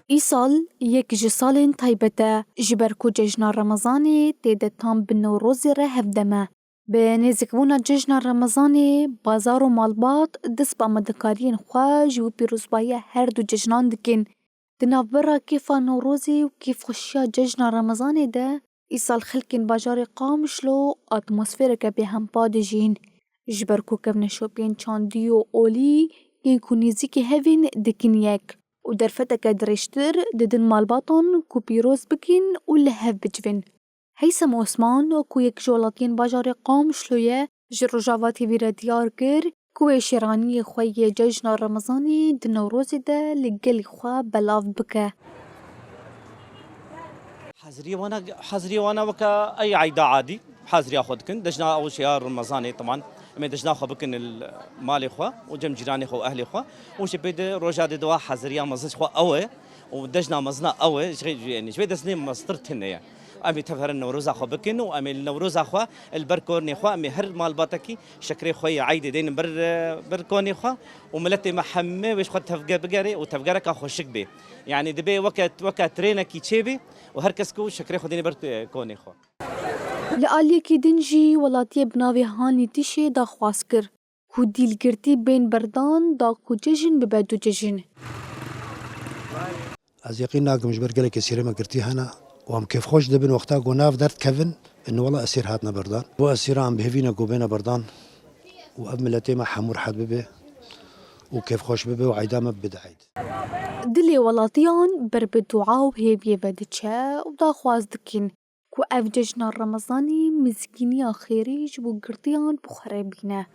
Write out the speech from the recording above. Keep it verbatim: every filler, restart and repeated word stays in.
Îsal yek ji salên taybet e, ji ber ku cejna Remezanê tê de tam bi Newrozê re hevdem e. Bi nêzîkbûna cejna Remezanê, bazar û malbat dest bi amadekariyên xwe ji bo pîrozbahiya her du cejnan dikin. Di navbera kêfa Newrozê û kêfxweşiya cejna Remezanê de, îsal xelkên bajarê Qamişlo atmosfereke bêhempa dijîn. Ji ber ku kevneşopiyên çandî û olî yên ku nêzîkî hev in dikin yek û derfeteke dirêjtir didin malbatan ku pîroz bikin û li hev bicivin. Heysem Osman, ku yek ji welatiyên bajarê Qamişlo ye, ji Rojava T V re diyar kir ku wê şêraniyê xwe yê cejna Remezanê di Newrozê de li gelî xwe belav bike. Haziriyê wana, haziriyê wana weke ey eyda adî haziriya xwe dikin. Cejna ew şeya Remezanê, teman. Em ê cejna xwe bikin li malê xwe û cem cîranê xwe û ehlê xwe. Û jî pê de roja dê dewa haziriya mezin xwe ew e û cejna mezina ew e. Ji, ji, yanî ji vê dezinê mestir tune ye. Em ê tev herin Newroza xwe bikin û em ê li Newroza xwe li ber konê xwe, em ê her malbatekî şekrê xwe yê eydê deynin ber, ber konê xwe û miletê me hemê wê ji xwe tevge bigere û tevgereka xweşik bê. Yanî dibê weke, weke trênekî çêbê û her kes ku şekrê xwe dêne ber konê xwe. Li aliyekî din jî welatiyê bi navê Hanî Tîşê daxwaz kir ku dîlgirtî bên berdan da ku cejin bibe du cejin. Ez yeqîn nakim ji ber gelekê sîrê me girtî hene û em kêfxweş dibin wexta ku nav derdikevin, in wela esîr hatine berdan. Bo esîra em bi hêvî ne ku bêne berdan û ev miletê me hemû rehet bibe û kêfxweş bibe û eyda me bibe di eyd. Dilê welatiyan ber bi dua û hêviyê ve diçe û daxwaz dikin ku ev cejna Remezanê mizgîniya xêrê ji bo girtiyan bi xwe re bîne.